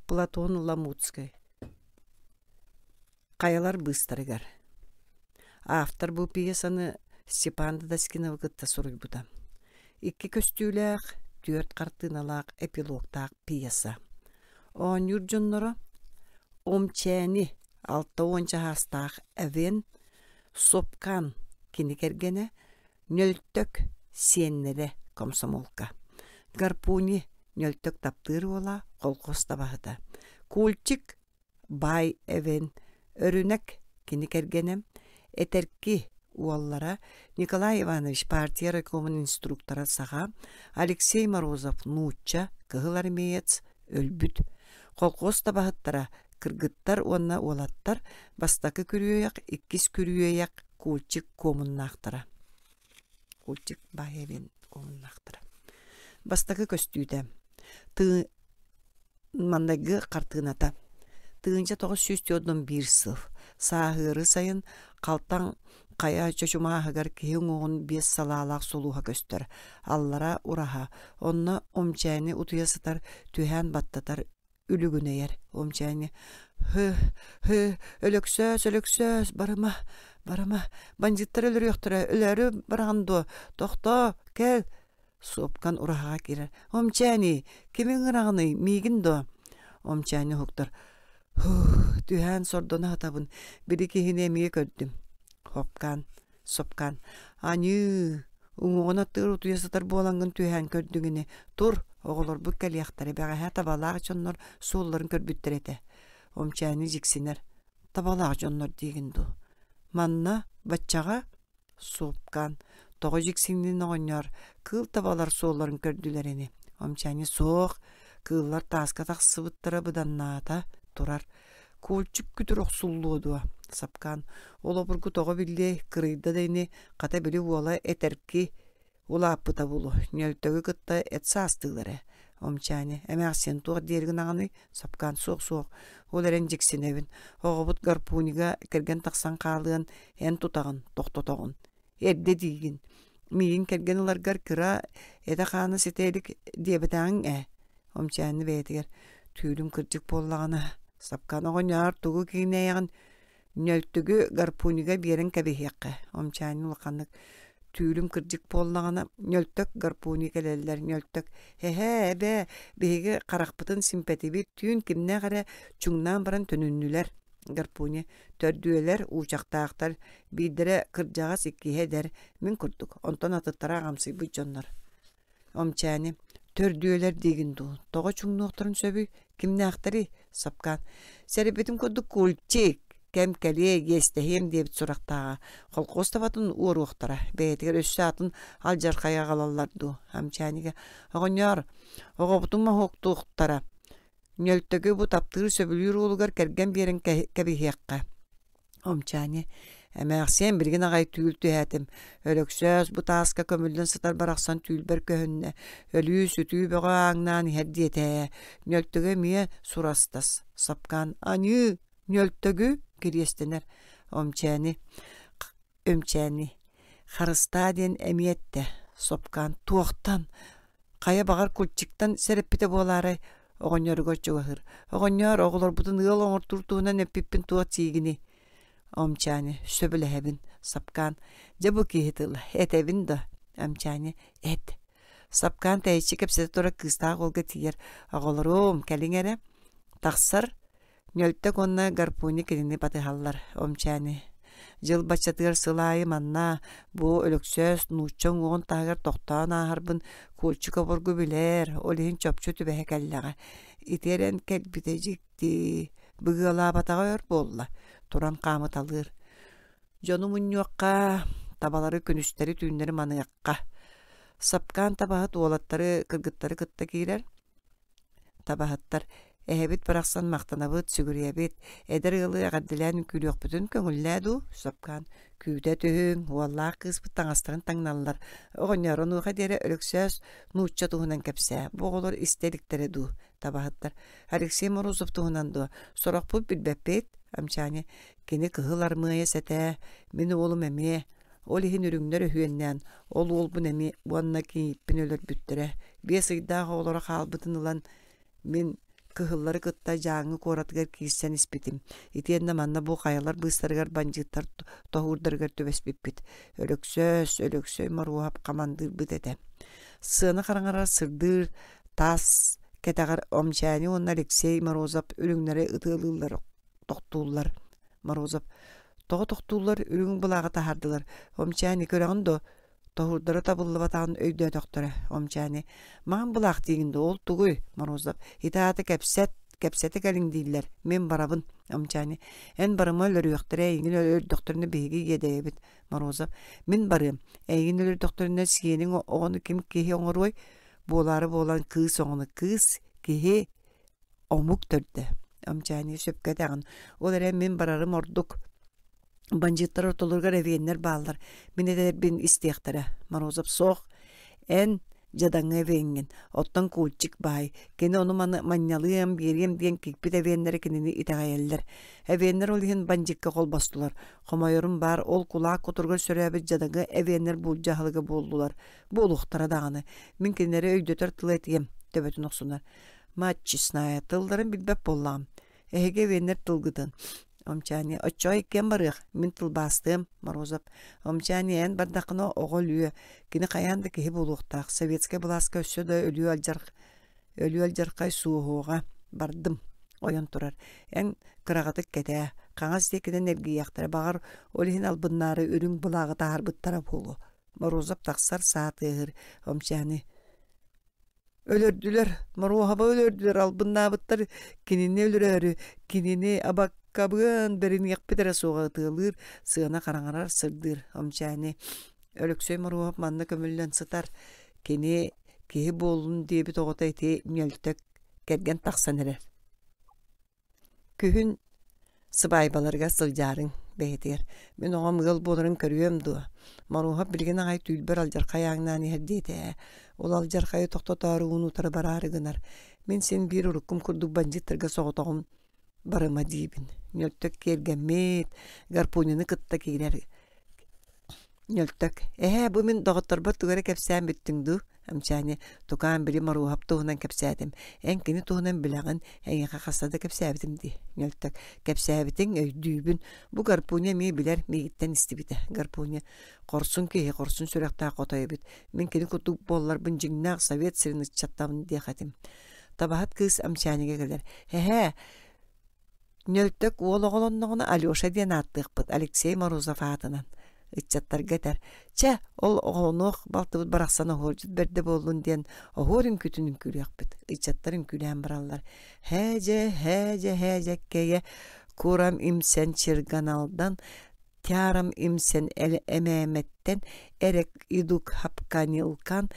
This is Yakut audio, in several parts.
Платон Ламутскай Хайалар быыстарыгар Автор бу пьесаны Степан Дадаскиновы кытта суруйбута. Икки көстүүлээх, түөрт хартыыналаах эпилогтаах пьеса. Оонньуур дьонноро Омчээни 60 чаһаастаах Эвен Сопкан кини кэргэнэ Нөлтөк сиэннэрэ комсомолка. Гарпуни Нөлтөк таптыыр уола колхоз табаһыта. Кульчик баай эвен Өрүнэк кини кэргэнэ Этэрки уоллара Николай Иванович партия райкомун инструктора саха, Алексей Морозов нуучча, кыһыл армеец өлбүт. Колхоз табаһыттара кыргыттар уонна уолаттар бастакы күрүөйэх, иккис күрүөйэх Кульчик куомуннаахтара. Кульчик баайабин куомуннаахтара. Бастакы көстүүтэ. Тыы маннайгы хартыыната. 1941 сыл. Сааһыары сайын халтаҥ хайа чочумааһыгар киһи уҥуоҕун биэс салаалаах сулуһа көстөр. Аллара ураһа. Онно Омчээни утуйа сытар түһээн баттатар үлүгүнэйэр Омчээни «Һы, һы, Өлөксөөс, Өлөксөөс, барыма, барыма, бандьыыттар өлөрүөхтэрэ, өлөөрү бараҕын дуо? Тохтоо, кэл!» Суопкан ураһаҕа киирэр «Омчээни, кими ыҥыраҕыный, миигин дуо?» Омчээни уһуктар «Һуу, түһээн сордоно сытабын, били киһини эмиэ көрдүм». Хопкаан Сопкаан «Аньыы, уҥуоҕун аттыгар утуйа сытар буолаҥҥын түһээн көрдүҥ ини, тур, оҕолорбут кэлиэхтэрэ, бэҕэһээ табалаах дьоннор суолларын көрбүттэр этэ». Омчээни дьиксинэр «Табалаах дьоннор диигин дуу? Манна, баччаҕа?» Суопкаан «Тоҕо дьиксиннин оҕонньоор, кыыл табалар суолларын көрдүлэр ини». Омчээни «Суох, кыыллар тааска тахсыбыттара быданнаата, турар. Куолчук күтүр охсуллуо дуо? Сапкаан ол обургу тоҕо биллиэй, кырыйда да ини, хата били уола этэрки улааппыта буолуо, Ньөлтөгү кытта эт саастыылар ээ. Омчаани, эмээхсиэн туох диэри гынаҕыный? Сапкаан суох-суох, ол эрэн дьиксинэбин. Оҕобут гарпунига кэргэн тахсан хаалыан эн тутаҕын, тохтотоҕун. Эрдэ диигин. Миигин кэргэн ыларгар кыра этэ-хаана ситэ илик диэбэтэҕиҥ ээ. Омчаанны бэйэтигэр түүлүм кырдьык буоллаҕына, сапкан оҕонньоор тугу киҥнээйэҕин ньөлтүгү гарпунига биэрэн кэбиһиэххэ. Омчаанны улаханнык түүлүм кырдьык буоллаҕына, ньөлтөк гарпуни кэлэллэр, ньөлтөк эһээ, эбээ, биһиги харахпытын симпэтибит, түүн кимнээх эрэ чуҥнаан баран төнүннүлэр. Гарпуни төрдүөлэр, уучахтаахтар, биирдэрэ кырдьаҕас, иккиһэ эдэр, мин курдук, онтон атыттара аҕамсыйбыт дьоннор. Омчээни төрдүөлэр диигин дуу, тоҕо чуҥнуохтарын сөбүй, кимнээхтэрий? Сапкаан сэрэйбитим курдук кульчик, кэм кэлиэ, иэстэһиэм диэбит сурахтааҕа. Холкуос табатын уоруохтара, бэйэтигэр өссө атын алдьархайы аҕалаллар дуу? Амчаанига оҕонньоор, оҕобутун моһуоктуохтара, Ньөлтөгү бу таптыыр сөбүлүүр уолугар кэргэн биэрэн кэбиһиэххэ. Омчаани, эмээхсиэн билигин аҕай түүл түһээтим. Өлөксөөс бу тааска көмүллэн сытар барахсан түүлбэр көһүннэ. Өлүү-сүтүү бөҕө ааҥнаан иһэр диэтэ ээ. Ньөлтөгү эмиэ сурастас. Сапкаан аньыы, Ньөлтөгү кириэстэнэр. Омчээни, Өмчээни, харыстаа диэн эмиэ эттэ. Сопкаан туохтан, хайа баҕар кульчиктан сэрэппитэ буолаарай, оҕонньоругар чугаһыыр. Оҕонньоор, оҕолорбутун ыал оҥортуур туһунан эппиппин туох сиигиний? Омчаани, сөбүлэһэбин. Сапкаан, дьэ бу киһи тыла, этэбин да. Амчаани, эт. Сапкаан тэйиччи кэпсэтэ турар кыыстаах уолга тиийэр. Оҕолорум, кэлиҥ эрэ. Тахсар, Ньөлтөк уонна Гарпуни кинини батыһаллар Омчээни дьыл баччатыгар сыл аайы манна бу Өлөксөөс нуучча уҥуоҕун таһыгар тохтоон ааһарбын Кульчик обургу билэр, ол иһин чопчу түбэһэ кэллэҕэ. Ити эрэн кэлбитэ дьикти, быгыалаабатаҕа өр буолла, туран хаамыталыыр. Дьону мунньуохха, табалары күнүстэри-түүннэри маныахха. Сапкаан табаһыт уолаттары, кыргыттары кытта киирэр. Табаһыттар эһэбит барахсан махтанабыт, сүгүрүйэбит, эдэр ыалы эҕэрдэлээн үҥкүүлүөхпүтүн көҥүллээ дуу, Сапкаан күүтэ түһүҥ, уоллаах кыыспыт таҥастарын таҥналлар, оҕонньоор онуоха диэри Өлөксөөс нуучча туһунан кэпсээ, бу оҕолор истэ иликтэрэ дуу, табаһыттар Алексей Морозов туһунан дуо, сорохпут билбэппит, Амчани кини кыһыл армыайа сэтээ, мин уолум эмиэ, Ол иһин үрүҥнэр өһүөннээн, ол уолбун эмиэ уонна кийииппин өлөрбүттэрэ. 5 ыйдаах оҕолоро хаалбытын ылан, мин Кыһыллары кытта Дьааҥы куоратыгар киирсэн испитим. Итиэннэ манна бу хайалар быыстарыгар бандьыыттар тоһуурдарыгар түбэспиппит. Өлөксөөс, Өлөксөй Моруоһап хамандыырбыт этэ. Сыана хараҥарар сырдыыр таас кэтэҕэр Омчээни уонна Алексей Морозов үрүҥнэри ытыалыыллар тохтууллар. Морозов тоҕо тохтууллар үрүҥ былааҕы таһаардылар. Омчээни көрөҕүн дуо? Тоһуурдара табыллыбатаҕын өйдөөтөхтөрө. Омчээни маҥан былаах диигин дуо ол тугуй? Морозов ити аата кэпсэт, кэпсэтэ кэлиҥ дииллэр. Мин барабын. Омчээни эн барыма өлөрүөхтэрэ эйигин өлөрдөхтөрүнэ биһиги иэдэйэбит. Морозов мин барыам. Эйигин өлөрдөхтөрүнэ сиэниҥ оҕону ким киһи оҥоруой? Буолаары буолан кыыс оҕону кыыс киһи омук төрдө. Омчээни сөпкө этэҕин. Ол эрэн мин барарым ордук. Бандьыыттар ортолоругар эвиэннэр бааллар. Мин этэрбин истиэхтэрэ. Морозов суох. Эн дьадаҥы эвиэҥҥин. Оттон Кульчик баай. Кини ону-маны манньалыам, биэриэм диэн кикпит эвиэннэрэ кинини итэҕэйэллэр. Эвиэннэр ол иһин бандьыыкка холбостулар. Хомойорум баар, ол кулаак кутуругар сөрөөбүт дьадаҥы эвиэннэр буулдьа аһылыга буоллулар. Буолуохтара даҕаны. Мин кинилэри өйдөтөр тылы этиэм, төбөтүн охсунар. Мать честная, тылларын билбэт буоллаҕым. Эһиги эвиэннэр тылгытын. Омчани, оччоҕо иккиэн барыах, мин тылбаастыам, Морозов. Омчани, эн бардаххына оҕо өлүө, кини хайаан да киһи буолуохтаах, советскай былааска өссө да өлүө алдьар өлүө алдьархай суоһуоҕа. Бардым. Ойон турар. Эн кыраҕытык кэтээ, хаҥас диэкинэн эргийиэхтэрэ, баҕар, ол иһин албыннаары үрүҥ былааҕы таһаарбыттара буолуо. Морозов тахсар саа тыаһыыр. Омчани Өлөрдүлэр, Моруоһаба өлөрдүлэр, албыннаабыттар кинини өлөрөөрү, кинини абаккабыан бэриниэхпит эрэ суоҕа ытыалыыр, сыана хараҥарар, сырдыыр. Омчээни Өлөксөй Моруоһап манна көмүллэн сытар. Кини киһи буоллун диэбит оҕото ити Ньөлтөк кэргэн тахсан эрэр. Күһүн сыбаайбаларыгар сылдьаарыҥ бэйэтигэр мин оҕом ыал буоларын көрүөм дуо Моруоһап билигин аҕай түүлбэр алдьархай ааҥнаан иһэр диэтэ ээ ол алдьархайы тохтотоору ууну утары бараары гынар мин син биир уруккум курдук бандьыыттарга соҕотоҕун барыма диибин Ньөлтөк киэргэммит Гарпунины кытта киирэр Ньөлтөк эһээ бу мин доҕотторбор тугу эрэ кэпсээн бүттүҥ дуу Эмчээни тукаам били Моруоһап туһунан кэпсээтим. Эн кини туһунан билэҕин, эйиэхэ хаста да кэпсээбитим дии. Ньөлтөк кэпсээбитиҥ, өйдүүбүн. Бу Гарпуня эмиэ билэр, миигиттэн истибитэ. Гарпуня хорсун киһи, хорсун сүрэхтээх хотой эбит. Мин кини курдук буолларбын дьиҥнээх совет сирин ыччаттабын диэх этим. Табаһыт кыыс Эмчээнигэ кэлэр. Эһээ, Ньөлтөк уол оҕолонноҕуна Алеша диэн ааттыахпыт Алексей Морозов аатынан ыччаттарга этэр: «Чэ, ол оҕолонуох балтыбыт барахсан оһуордьут бэрдэ буоллун диэн оһуор үҥкүүтүн үҥкүүлүөхпүт» ыччаттар үҥкүүлээн бараллар: «Һээдьэ, һээдьэ, һээдьэккэйэ, курам имсэн чирганалдан, тярам имсэн эмээмэттэн, эрек идук хапканилкан,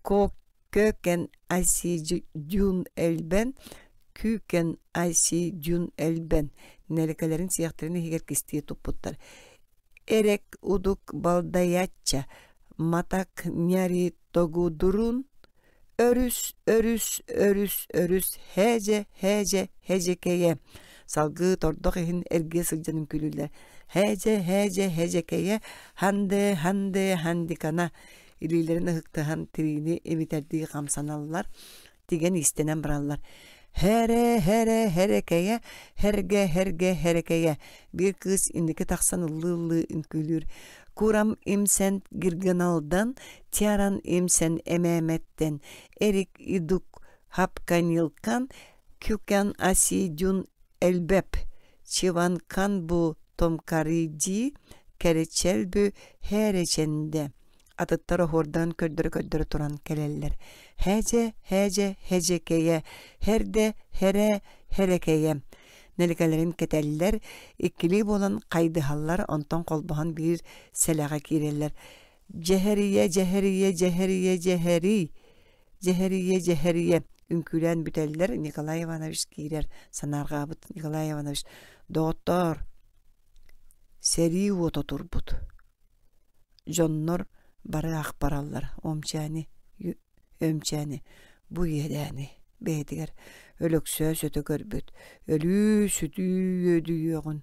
кок Көкэн Айсидюн Элбэн, Күүкэн Айсидюн Элбэн нэлэкэлэрин сиэхтэрин иһигэр кистии туппуттар. Эрек удук балдаячча матак няри тогудурун өрүс өрүс өрүс өрүс һээдьэ һээдьэ һэдьэкэйэ салгыы тордох иһин эргийэ сылдьан үҥкүүлүүллэр һээдьэ һээдьэ һэдьэкэйэ ханде ханде хандикана илиилэрин ыһыктыһан тириини имитэрдии хамсаналлар, тигэн иистэнэн бараллар. Хэрэ, хэрэ, хэрэкэйэ, хэргэ, хэргэ, хэрэкэйэ. Биир кыыс инники тахсан ыллыы-ыллыы үҥкүүлүүр. Курам имсэн гиргыналдан, тяран имсэн эмээмэттэн, эрик идук хапканилкан, кюкан асидюн элбэп, чиванкан бу томкариди, кэречелбү хэрэчэндэ. Атыттар оһуордаан көрдөрө-көрдөрө туран кэлэллэр: «Һээдьэ, һээдьэ, һэдьэкэйэ, һэрдэ, һэрэ, һэрэкэйэ» нэликэлэрин кэтэллэр, иккилии буолан хайдыһаллар, онтон холбоһон биир сэлэҕэ киирэллэр: «Дьэһэрийэ, дьэһэрийэ, дьэһэрийэ, дьэһэрий, дьэһэрийэ, дьэһэрийэ» үҥкүүлээн бүтэллэр. Николай Иванович киирэр, санаарҕаабыт Николай Иванович: «Доҕоттоор, сэрии уота турбут Дьоннор бары ах бараллар Омчээни, Өмчээни бу иэдээни бэйэтигэр Өлөксөөс өтө көрбүт, өлүү-сүтүү үөдүйүөҕүн,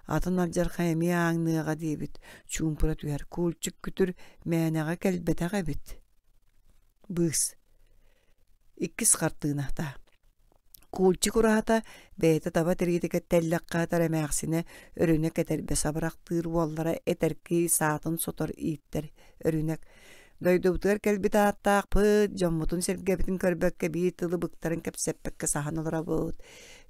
атын алдьархай эмиэ ааҥныаҕа диэбит, чуумпура түһэр куурчук күтүр мээнэҕэ кэлбэтэх эбит. Быыс. Иккис хартыыната. Кульчик ураһата бэйэтэ таба тириитигэр тэллэххэ сытар эмээхсинэ өрүнэ кэтэрбэс абырахтыыр уоллара этэркии саатын сотор ииттэр өрүнэк Дойдубутугар кэлбит ааттаахпыт, дьоммутун-сэргэбитин көрбөккө биир тылы быктаран кэпсэппэккэ саһан олоробут.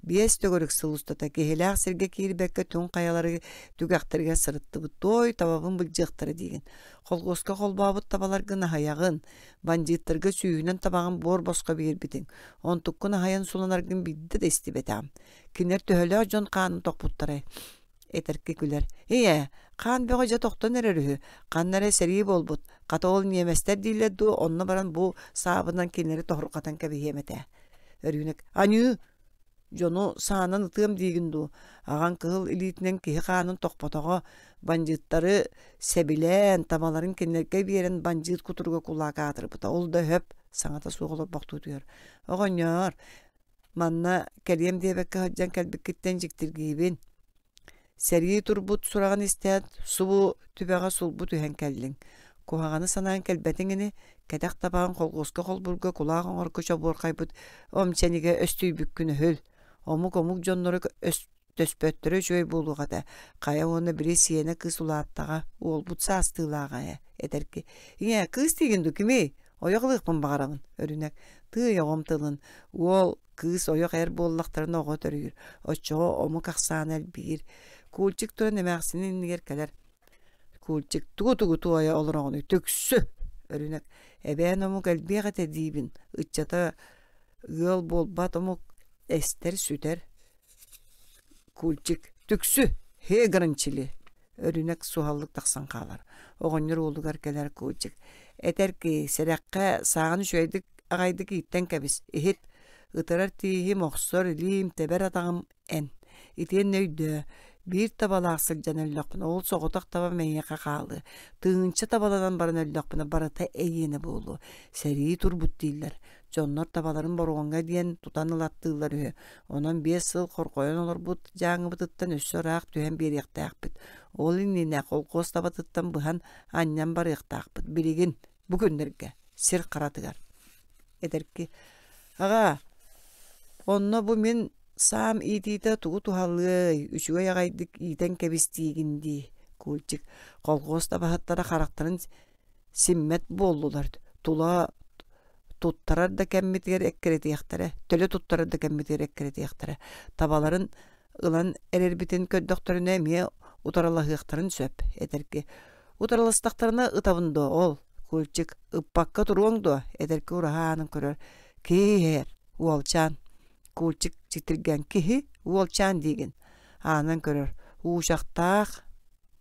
Биэс төгүрүк сыл устата киһилээх сиргэ киирбэккэ түҥ хайалары түгэхтэригэр сырыттыбыт. Туой табабын былдьыахтара диигин. Холхуоска холбообут табаларгын аһыйаҕын, бандьыыттарга сүүһүнэн табаҕын буор босхо биэрбитиҥ. Онтуккун аһайан суланаргын биирдэ да истибэтэҕим. Кинилэр төһөлөөх дьон хаанын тохпуттарай? Этэрки күлэр: «Ийээ, хаан бөҕө дьэ тохтон эрэр үһү, ханна эрэ сэрии буолбут, хата ол ньиэмэстэр дииллэр дуу, онно баран бу саабынан кинилэри тоһурҕатан кэбиһиэм этэ». Өрүүнэк: «Аньыы, дьону саанан ытыам диигин дуу, аҕаҥ кыһыл илиитинэн киһи хаанын тохпотоҕо, бандьыыттары сэбилээн, табаларын кинилэргэ биэрэн бандьыыт кутуруга кулаак аатырбыта, ол да өһөп, саҥата суох олорбохтуу түһэр. Оҕонньоор, Манна кэлиэм диэбэккэ сылдьан кэлбиккиттэн дьиктиргиибин. Сэрии турбут сураҕын истээт, субу түбэҕэ сулбу түһэн кэллиҥ. Куһаҕаны санаан кэлбэтиҥ ини, кэтэх табаҕын холхуоска холбуурга кулаах оҥорго чобуорхайбыт омчэнигэ өстүйбүккүн өһүл. Омук-омук дьонноро Төспөттөрө үчүгэй буолуох этэ, хайа уонна били сиэнэ кыыс улааттаҕа, уолбут саастыылааҕа ээ, этэрки «Ийээ, кыыс диигин дуу, кимий? Ойох ылыахпын баҕарабын» Өрүнэк «Тыый оҕом тылын, уол, кыыс ойох эр буоллахтарына оҕо төрүүр, оччоҕо омук ахсаана элбиир» Кульчик туран эмээхсинин иннигэр кэлэр Кульчик «Тугу-тугу туойа олороҕунуй, түксү!» Өрүнэк «Эбээн омук элбиэх этэ диибин, ыччата ыал буолбат омук эстэр, сүтэр Кульчик «Түксү! Һээ гранчили!» Өрүнэк суһаллык тахсан хаалар. Оҕонньор уолугар кэлэр Кульчик «Этэр киһи, сэрэххэ, сааҕын үчүгэйдик аҕайдык ииттэн кэбис, иһит, ытырар тииһим, охсор илиим, тэбэр атаҕым эн. Итиэннэ өйдөө, биир табалаах сылдьан өллөхпүнэ, ол соҕотох табам эйиэхэ хаалыа. Тыһыынча табаланан баран өллөхпүнэ, барыта эйиэнэ буолуо. Сэрии турбут дииллэр. Дьоннор табаларын боруоҥҥа диэн тутан ылаттыыллар үһү. Онон 5 сыл хорҕойон олорбут дьааҥыбытыттан өссө ыраах түһэн биэриэхтээхпит. Ол иннинэ холкуос табатыттан быһан анньан барыахтаахпыт. Билигин, бу күннэргэ, сир харатыгар. Эдэрки «Аҕаа, онно бу мин саам иитиитэ тугу туһалыай, үчүгэй аҕайдык иитэн кэбис диигин дии» Кульчик колхуос табаһыттара харахтарын симмэт буоллулар, тула туттарар да кэммитигэр эккирэтиэхтэрэ, төлө туттарар да кэммитигэр эккирэтиэхтэрэ. Табаларын ылан эрэрбитин көрдөхтөрүнэ эмиэ утарылаһыахтарын сөп, этэрки. Утарыластахтарына ытабын дуо ол? Кульчик ыппакка туруоҥ дуо? Эдэрки ураһа аанын көрөр. Киһи иһэр, уолчаан. Кульчик читиргэн киһи, уолчаан диигин. Аанан көрөр. Уучахтаах,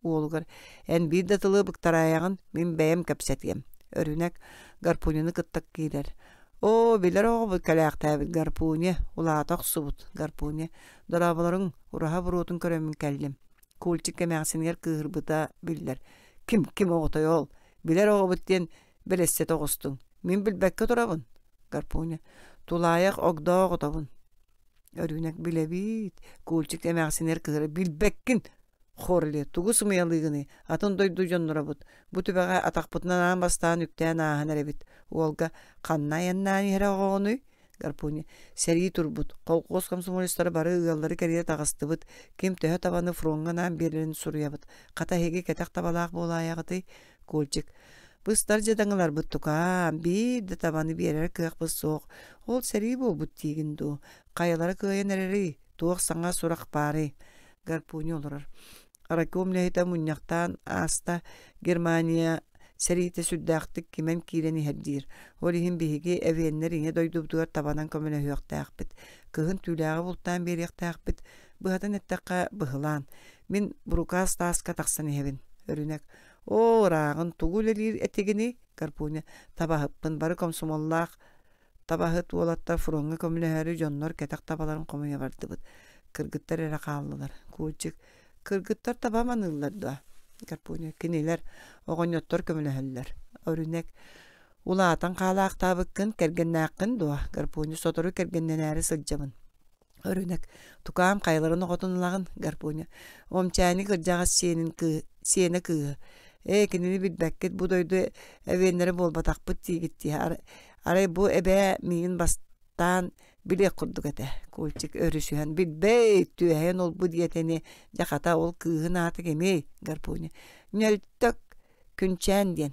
уолугар «Эн биир да тылы быктараайаҕын, мин бэйэм кэпсэтиэм» Өрүнэк Гарпунины кытта киирэр «Оо, билэр оҕобут кэлээхтээбит Гарпуня, улаата охсубут Гарпуня, дорооболоруҥ, ураһа буруотун көрөммүн кэллим» Кульчик эмээхсинигэр кыыһырбыта биллэр «Ким, ким оҕотой ол? Билэр оҕобут диэн бэлэссэтэ оҕустуҥ. Мин билбэккэ турабын» Гарпуня «Тулаайах огдоо оҕотобун» Өрүүнэк билэбиит, Кульчик эмээхсинигэр кыыһыра «Билбэккин, Хорли, тугу сымыйалыыгыный, атын дойду дьонноробут, бу түбэҕэ атахпытынан аан бастаан үктээн ааһан эрэбит. Уолга ханна айаннаан иһэрэ оҕоҕунуй? Гарпуни сэрии турбут, колхуос комсомолецтара бары ыаллары кэрийэ таҕыстыбыт, ким төһө табаны фроҥҥа анаан биэрэрин суруйабыт. Хата эһиги кэтэх табалаах буолаайаҕытый? Кольчик быстар дьадаҥыларбыт тукаам, биир да табаны биэрэр кыахпыт суох. Ол сэрии буолбут диигин дуу? Хайалара кыайан эрэрий? Туох саҥа сурах баарый? Гарпуни олорор. Райком үлэһитэ мунньахтаан ааста Германия сэриитэ сүрдээхтик кимэн киирэн иһэр диир. Ол иһин биһиги эвеннэр ийэ дойдубутугар табанан көмөлөһүөхтээхпит. Кыһын түүлээҕи бултаан биэриэхтээхпит. Быһатын эттэххэ, быһылаан. Мин бурукаас тааска тахсан иһэбин. Өрүнэк. Оо, ырааҕын тугу үлэлиир этигиний? Гарпуня. Табаһыппын, бары комсомоллаах Табаһыт уолаттар фроҥҥа көмөлөһөөрү дьоннор кэтэх табаларын хомуйа бардыбыт. Кыргыттар эрэ хааллылар. Кульчик «Кыргыттар таба маныыллар дуо?» Гарпуня «Кинилэр, оҕонньоттор көмөлөһөллөр». Өрүнэк «Улаатан хаалаахтаабыккын, кэргэннээххин дуо?» Гарпуня «Сотору кэргэннэнээри сылдьабын». Өрүнэк «Тукаам хайаларын оҕотун ылаҕын?» Гарпуня «Омчээни кырдьаҕас сиэнин кыы сиэнэ кыыһы. Ээ, кинини билбэккит, бу дойду эвеннэрэ буолбатахпыт диигит дии. Арай бу эбээ миигин бас Таптаан билиэх курдук этэ. Кульчик өрүсүһэн билбэт, түөһэйэн олбу диэтэни, дьэ хата ол кыыһын аата кимий? Гарпуня. Ньөлтөк Күнчээн диэн.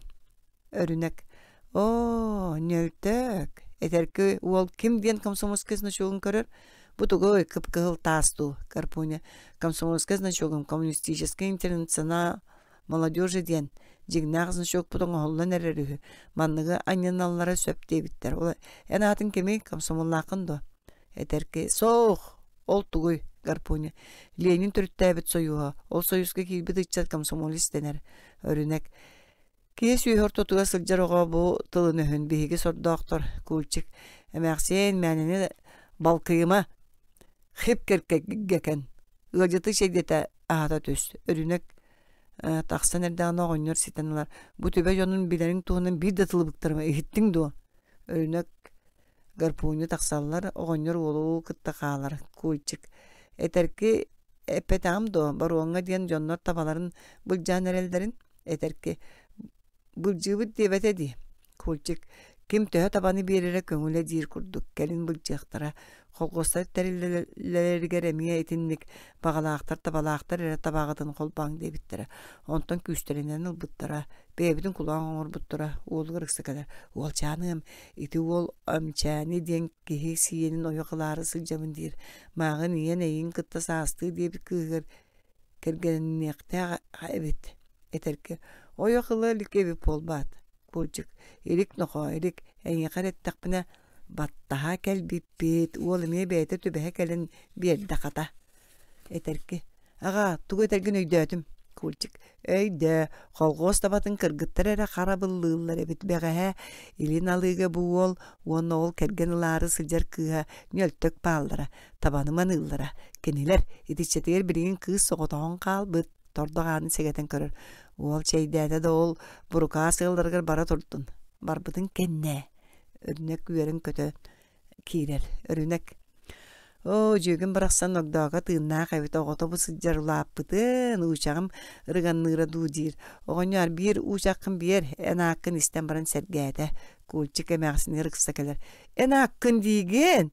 Өрүнэк. Оо, Ньөлтөк. Этэрки уол ким диэн комсомольскай значогун көрөр? Бу тугуй, кып-кыһыл таас дуу? Гарпуня. Комсомольскай значогум коммунистическай интернационал молодежи диэн дьиҥнээх значокпут оҥоһуллан эрэр үһү. Манныгы анньыналлара сөп диэбиттэр. Ол эн аатыҥ кимий? Комсомоллааххын дуо? Этэрки суох, ол тугуй? Гарпуня. Ленин төрүттээбит сойууһа. Ол сойууска киирбит ыччат комсомолец дэнэр. Өрүнэк. Киһи сүөһү ортотугар сылдьар оҕо бу тылын өһүн биһиги сордоохтор Кульчик. Эмээхсиэн мээнэни балкыйыма хип кэркэкэн ыалдьыты чэйдэтэ аһата түс. Өрүнэк тахсан эрдэҕинэ оҕонньор ситэн ылар. Бу түбэ дьонун билэриҥ туһунан биир да тылы быктарыма иһиттиҥ дуо? Өрүнэк гарпуунньу тахсаллар, оҕонньор уолу кытта хаалар. Кульчик этэрки эппэтэҕим дуо, боруоҥҥа диэн дьоннор табаларын былдьаан эрэллэрин? Этэрки былдьыыбыт диэбэтэ дии. Кульчик ким төһө табаны биэрэрэ көҥүлэ диир курдук кэлин былдьыахтара. Холхуостар тэриллэлэригэр эмиэ итинник баҕалаахтар табалаахтар эрэ табаҕытын холбооҥ диэбиттэрэ. Онтон күүстэринэн ылбыттара. Бэйэбитин кулаан оҥорбуттара. Уолугар ыкса кэлэр. Уолчааныам, ити уол Амчаани диэн киһи сиэнин ойох ылаары сылдьабын диир. Мааҕын ийэн эйигин кытта саастыы диэбит кыыһыгар кэргэнниэхтээх эбит. Этэргэ ойох ыла илик эбит буолбаат. Курдьук, илик нохоо илик, эйиэхэ эрэ эттэхпинэ баттаһа кэлбиппит, уол эмиэ бэйэтэ түбэһэ кэлэн биэрдэ хата. Этэрки, аҕаа, тугу этэргин өйдөөтүм. Кульчик, өйдөө, холхуос табатын кыргыттар эрэ харабыллыыллар эбит бэҕэһээ илин алыыга бу уол уонна ол кэргэн ылаары сылдьар кыыһа ньөлтөк бааллара, табаны маныыллара. Кинилэр итиччэтигэр билигин кыыс соҕотоҕун хаалбыт, тордох аанын сэгэтэн көрөр. Уол чэйдээтэ да ол бурукаас ыалларыгар бара турдун. Барбытын кэннэ Өрүнэк үөрэн-көтөн киирэр. Өрүнэк «Оо, дьүөгүм барахсан огдооко тыыннаах эбит, оҕото бу сылдьар улааппытын, уучаҕым ырыганныыра дуу» диир. Оҕонньоор, биир уучаххын биэр, эн ааккын истэн баран сэргээтэ. Кульчик эмээхсинигэр ыкса кэлэр. «Эн ааккын диигин?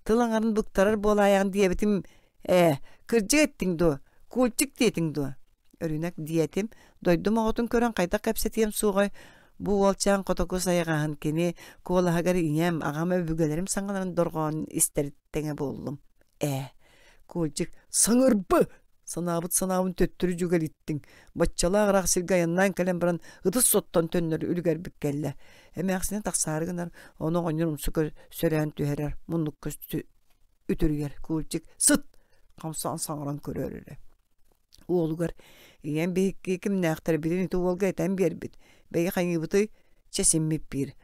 Тыл аҥарын быктарар буолаайаҕын диэбитим ээ, кырдьык эттиҥ дуо? Кульчик диэтиҥ дуо?» Өрүнэк диэтим, дойдум оҕотун көрөн хайдах кэпсэтиэм суоҕай, бу уолчаан котоку сайҕаһын кини куолаһыгар ийэм, аҕам өбүгэлэрим саҥаларын дорҕоонун истэр тэҥэ буоллум. Ээ, Кульчик, саҥырбы! Санаабыт санаабын төттөрү дьүгэлиттиҥ. Баччалаах ыраах сиргэ айаннаан кэлэн баран ытыс соттон төннөр үлүгэрбит кэллэ. Эмээхсинэ тахсаары гынар, ону оҕонньор умсу сөрөөн түһэрэр, муннукка үтүрүйэр. Кульчик, сыт! Хамсаан саҥаран көрөр эрэ. Уолугар ийэм биһикки кимнээхтэрбитин ити уолга этэн биэрбит, бэйи хайыыбытый, чэ симмит биир.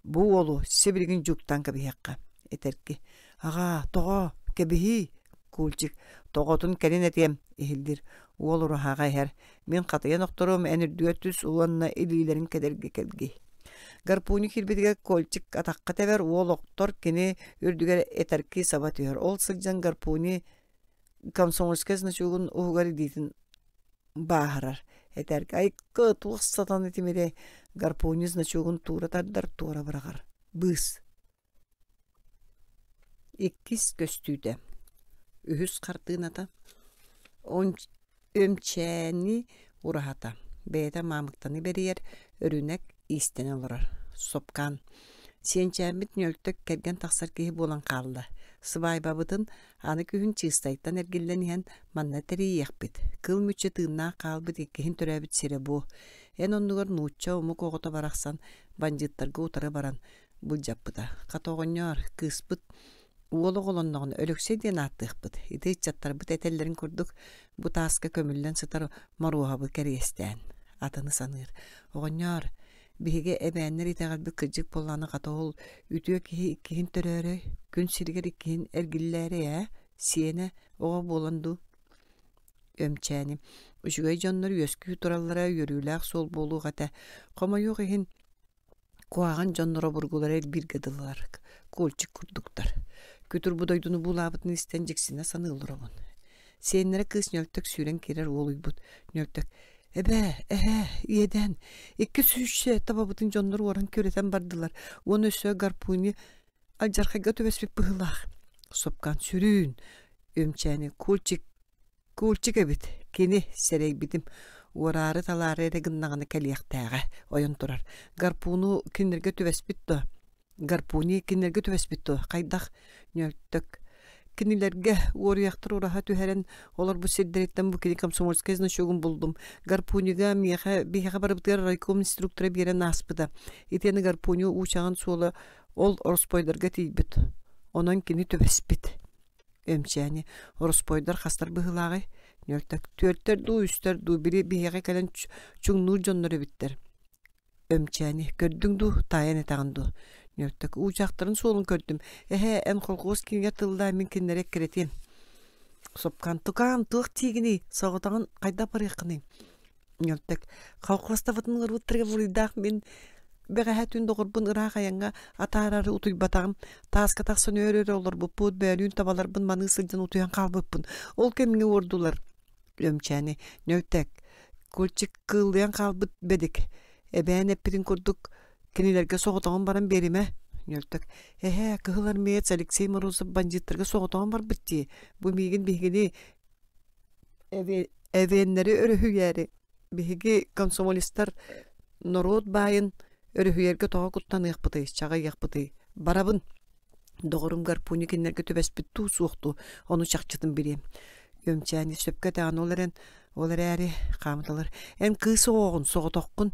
Бу уолу сибилигин дьууктаан кэбиһиэххэ, этэрки. Аҕаа, тоҕо, кэбиһиий, Кульчик, тоҕотун кэлин этиэм, иһиллир. Уол ураһаҕа иһэр. Мин хатыйан охторуом, эн үрдүгэр түс уонна илиилэрин кэдэрги кэлгий. Гарпуни киирбитигэр Кольчик атахха тэбэр, уол охтор, кини үрдүгэр этэрки саба түһэр. Ол сылдьан Гарпуни комсомольскай значогун уһугар илиитин бааһырар. Этэргэ айкы туох сатан итимирэй гарпуни значогун туура тардар, туора быраҕар. Быыс. Иккис көстүүтэ. Үһүс хартыыната. Өмчээни ураһата. Бэйэтэ маамыктаны бэрийэр, өрүнэк иистэнэ олорор. Сопкаан. Сиэнчээммит ньөлтөк кэргэн тахсар киһи буолан хаалла. Сыбаайбабытын аны күһүн Чыыстайтан эргиллэн иһэн манна тэрийиэхпит. Кыл мүччү тыыннаах хаалбыт иккиһин төрөөбүт сирэ бу. Эн оннугар нуучча омук оҕото барахсан бандьыыттарга утары баран былдьаппыта. Хата оҕонньоор, кыыспыт Уол оҕолонноҕуна Өлөксөй диэн ааттыахпыт. Ити ыччаттарбыт этэллэрин курдук, бу тааска көмүллэн сытар Моруоһабы кэриэстээн. Атыны саныыр. Оҕонньоор, биһиги эбээннэр итэҕэлбит кырдьык буоллаҕына хата ол үтүө киһи иккиһин төрөөрөй, күн сиригэр иккиһин эргиллээрэй ээ, сиэнэ оҕо буолан дуу? Өмчээни. Үчүгэй дьоннор үөскүү тураллара үөрүүлээх суол буолуох этэ. Хомойуох иһин, Куһаҕан дьоннор обургулара элбииргэ дылылар, кульчик курдуктар. Күтүр бу дойдуну буулаабытын истэн дьиксинэ саныы олоробун. Сиэннэрэ кыыс Ньөлтөк сүүрэн киирэр уолуйбут. Ньөлтөк «Эбээ, эһээ, иэдээн, икки сүүсчэ табабытын дьоннор уоран күрэтэн бардылар уонна өссө гарпуни Алдьархайга түбэспит быһыылаах. Сопкан сүрүүн, Өмчээни Кульчик Кульчик эбит, кини, сэрэйбитим, уораары-талаары эрэ гыннаҕына кэлиэхтээҕэ, ойон турар. Гарпуну кинилэргэ түбэспит дуо? Гарпуни кинилэргэ түбэспит дуо? Хайдах? Ньөлтөк. Кинилэргэ уоруйахтар ураһа түһэрэн олорбут сирдэриттэн бу кини комсомольскай значогун буллум. Гарпунига миэхэ биһиэхэ барыбытыгар райком инструктора биэрэн ааспыта. Итиэннэ гарпуни уучаҕын суола ол ороспуойдарга тиийбит. Онон кини түбэспит. Эмчээни ороспуойдар хастар быһыылааҕый? Ньөлтөк түөртэр дуу, үстэр дуу, били биһиэхэ кэлэн чуҥнуур дьоннор эбиттэр. Өмчээни көрдүҥ дуу, таайан этэҕин дуу? Ньөлтөк уучахтарын суолун көрдүм. Эһээ, эн колхуос киинигэр тыллаа, мин кинилэри эккирэтиэм. Сопкан тукаам, туох тиигиний? Соҕотоҕун хайдах барыаххыный? Ньөлтөк колхуостабытын ыҥырбыттарыгар буруйдаах мин бэҕэһээ түүн доҕорбун ыраах айаҥҥа атаарары утуйбатаҕым. Тааска тахсан өөр-өр олорбуппут, бөөлүүн табаларбын маныы сылдьан утуйан хаалбыппын. Ол кэмҥэ уордулар. Өмчээни Нөлтэк, Кульчик кыыллыйан хаалбыт бэдик, эбээн эппитин курдук кинилэргэ соҕотоҕун баран биэримэ. Нөлтэк, эһээ, кыһыл армеец Алексей Морозов бандьыыттарга соҕотоҕун барбыт дии. Бу миигин биһигини эвеннэри өрүһүйээри биһиги комсомолистар норуот баайын өрүһүйэргэ тоҕо куттаныахпытый, чаҕыйыахпытый? Барабын. Доҕорум гарпуни кинилэргэ түбэспит дуу, суох дуу, ону чахчытын билиэм. Өмчээни сөпкө этэҕин ол эрэн, ол эрээри хаамыталар эн кыыс оҕоҕун, соҕотоххун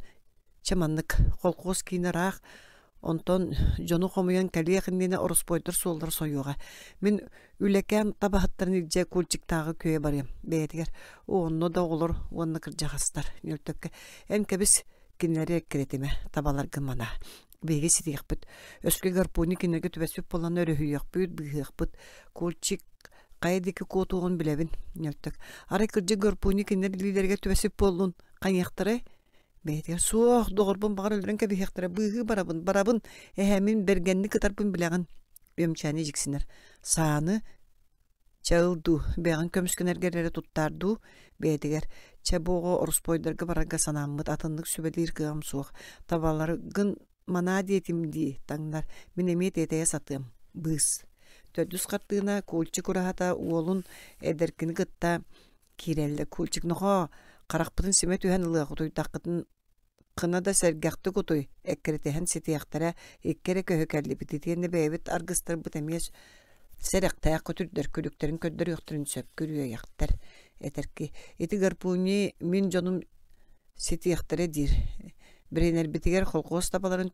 чэ маннык колхуос киинэ ыраах, онтон дьону хомуйан кэлиэх иннинэ ороспуойдар суоллара сойуоҕа. Мин үлэкээн табаһыттарын илдьэ Кульчиктааҕы күөйэ барыам бэйэтигэр. Онно да оҕолор уонна кырдьаҕастар Ньөлтөккө эн кэбис кинилэри эккирэтимэ, табаларгын манаа. Биһиги ситиэхпит. Өскө гарпуни кинилэргэ түбэспит буоллаҕына өрүһүйүөхпүт, быыһыахпыт. Кульчик хайа диэки куотуоҕун билэбин, Ньөлтөк. Арай кырдьык гарпуни кинилэр илиилэригэр түбэспит буоллун, хайыахтарай? Бэйэтигэр суох, доҕорбун баҕар өлөрөн кэбиһиэхтэрэ, быыһыы барабын, барабын, эһээ мин бэргэнник ытарбын билэҕин. Үөмчээни дьиксинэр. Сааны Чэ ыл дуу, бэйэҕин көмүскэнэргэр эрэ туттаар дуу, бэйэтигэр чэ бу оҕо ороспуойдарга барарга санааммыт, атыннык сүбэлиир кыаҕым суох, табаларгын манаа диэтим дии, таҥнар, мин эмиэ тиэтэйэ сатыам, быыс. Төрдүс хартыына Кульчик ураһата уолун эдэркини кытта киирэллэр. Кульчик нохоо, харахпытын симэ түһэн ылыах, утуйдаххытын Хына да сэргэхтик утуй, эккирэтиһэн ситиэхтэрэ, икки эрэ көһү кэллибит итиэннэ бэйэбит аргыстарбыт эмиэ сэрэхтээх көтүрдэр күлүктэрин көрдөрүөхтэрин сөп күрүөйэхтэр этэрки ити гарпуни мин дьонум ситиэхтэрэ диир биринэрбитигэр колхоз табаларын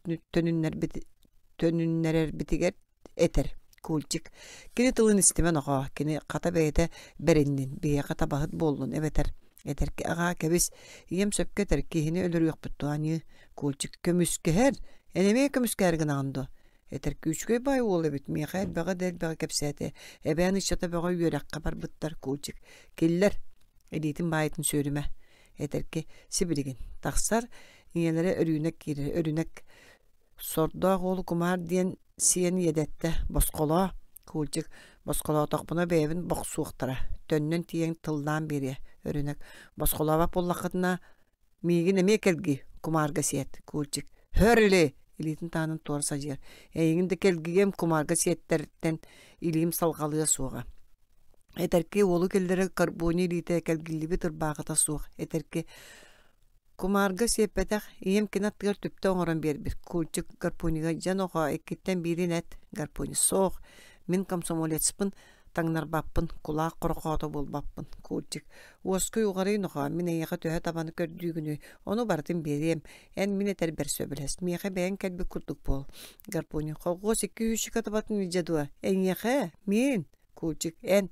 төнүннэрэрбитигэр этэр Кульчик кини тылын истимэ нохоо кини хата бэйэтэ бэриннин биһиэхэ табаһыт буоллун эбэтэр этэрки аҕаа кэбис ийэм сөпкө этэр киһини өлөрүөхпүт дуо аньыы Кульчик көмүскэһэр эн эмиэ көмүскэһэр гынаҕын дуо этэр күүчүкэй баай уол эбит миэхэ элбэҕи да элбэҕи кэпсээтэ эбээн ыччата бөҕө үөрэххэ барбыттар Кульчик киллэр илиитин баайытын сүөрүмэ этэрки сибилигин тахсар ийэлэрэ Өрүүнэк киирэр Өрүүнэк Сордоох уолу кумаар диэн сиэн иэдэттэ, босхолоо, Кульчик, босхолоотохпуна бэйэбин бохсуохтара, төннөн тиийэн тыллаан биэриэ, Өрүнэк, босхолообот буоллаххытына, миигин эмиэ кэлгий, кумаарга сиэт, Кульчик, һөр или, илиитин таһынан туора садьыйар, эйигин да кэлгийиэм кумаарга сиэттэртэн илиим салҕалыа суоҕа. Этэрки уолу киллэрэ карбони илиитэ кэлгиллибит ырбаахыта суох, этэрки Кумаарга сиэппэтэх, ийэм кини аттыгар түптэ оҥорон биэрбит. Кульчик гарпунига дьэ нохоо иккиттэн биирин эт, гарпуни суох, мин комсомолецпын, таҥнарбаппын, кулаах хорохоото буолбаппын. Кульчик уоскуй уҕарый нохоо, мин эйиэхэ төһө табаны көрдүүгүнүй, ону барытын биэриэм, эн мин этэрбэр сөбүлэс, миэхэ бэйэҥ кэлбит курдук буол. Гарпуни колхуос икки үүсчүкэ табатын илдьэ дуо? Эйиэхэ? Мин? Кульчик эн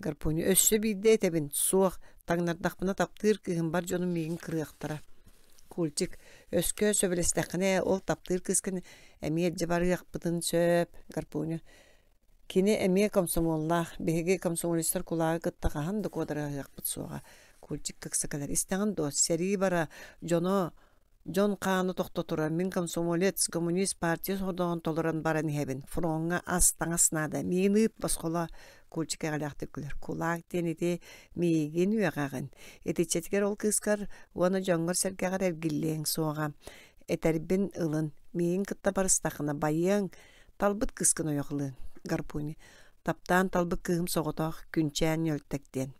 Гарпуни өссө биирдэ этэбин, суох, таҥнардахпына таптыыр кыыһым бар дьонум миигин кырыахтара. Кульчик, өскө сөбүлэстэххинэ, ол таптыыр кыыскын эмиэ илдьэ барыахпытын сөп. Гарпуня, кини эмиэ комсомоллаах, биһиги комсомолецтар кулаагы кытта хаһан да куодарыһыахпыт суоҕа. Кульчик ыкса кэлэр, истэҕин дуо, сэрии бара, дьоно Дьон хаана тохто турар, мин комсомолец, коммунист партия сордоҕун толорон баран иһэбин, фроҥҥа ас, таҥас наада, миигин ыыт босхолоо, Кульчик эҕэлээхтик күлэр, кулаак диэн ити миигин үөҕэҕин, итиччэтигэр ол кыыскар уонна дьоҥҥор-сэргэҕэр эргиллиэҥ суоҕа, этэрбин ылын, миигин кытта барыстаххына байыаҥ, Талбыт кыыскын ойох ылыаҥ, Гарпуни. Таптаан талбыт кыыһым соҕотох Күнчээн Ньөлтэк диэн.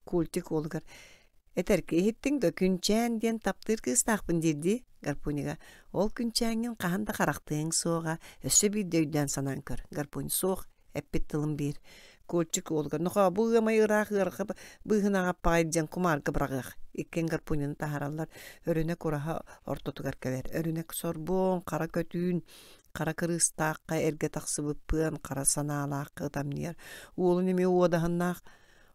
Культик уолугар Этэрки иһиттиҥ да Күнчээн диэн таптыыр кыыстаахпын диир дии, Гарпунига. Ол Күнчээҥҥин хаһан да харахтыаҥ суоҕа, өссө биирдэ өйдөөн санаан көр. Гарпуни суох, эппит тылым биир. Кольчик уолугар нохоо бу ыамай ыраах ыарҕа быыһынаҕа аппаҕай диэн кумаарга быраҕыах. Иккиэн гарпунины таһаараллар. Өрүнэ кураһа ортотугар кэлэр. Өрүнэ сорбуон, хара көтүүн, хара кырыыстаахха эргэ тахсыбыппыан, хара санаалаахха ытамньыйар. Уолун эмиэ уодаһыннаах